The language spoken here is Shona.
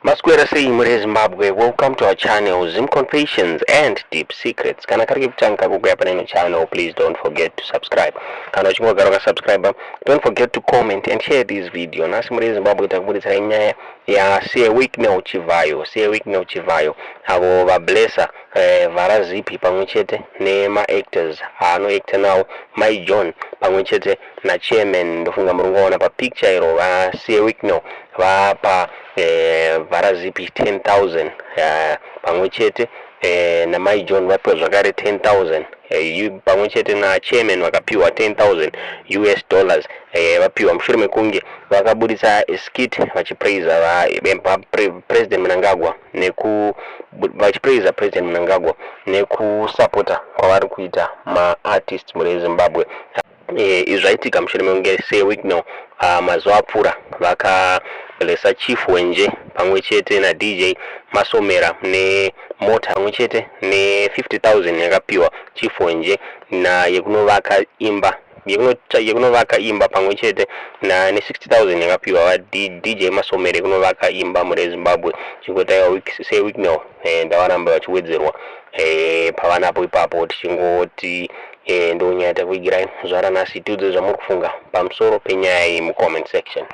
Maswera sei muri eZimbabwe? Welcome to our channel, Zim Confessions and Deep Secrets. Kana kari kekutanga kukuya pane ino channel, please don't forget to subscribe. Kana uchinge wagara wakasubscribe, don't forget to comment and share this video. Nhasi muri eZimbabwe takubuditsira nyaya yaSir Wicknell Chivayo. Sir Wicknell Chivayo avo vablessa Vharazipi pamwe chete nemaactors aanoacta nawo, Mai John pamwe chete nachairman. Ndofunga muri kungoona papicture iro vaSir Wicknell vapa Vharazipi 10,000 pamwe chete naMai John vapiwa zvakare 10,000 pamwe chete nachairman vakapiwa 10,000 US dollars. Vapiwa mushure mekunge vakabudisa skit vachipraisa President Mnangagwa neku vachipraisa President Mnangagwa nekusapota kwavari kuita maartist muri Zimbabwe. Izvi zvaitika mushure mekunge Sir Wicknell mazuva apfuura vakablessa Chief Wenje pamwe chete naDJ Masomera nemota pamwe chete ne50,000 yakapiwa Chief Wenje na yekunovaka imba, yekunovaka imba pamwe chete ne60,000 yakapiwa DJ Masomera yekunovaka imba muri Zimbabwe. Chingotaiwa Sir Wicknell ndavaramba vachiwedzerwa pavanapo ipapo. Tichingoti ndo nyaya takuigirai zuva ranhasi. Tiudze zvamuri kufunga pamusoro penyaya iyi mucomment section.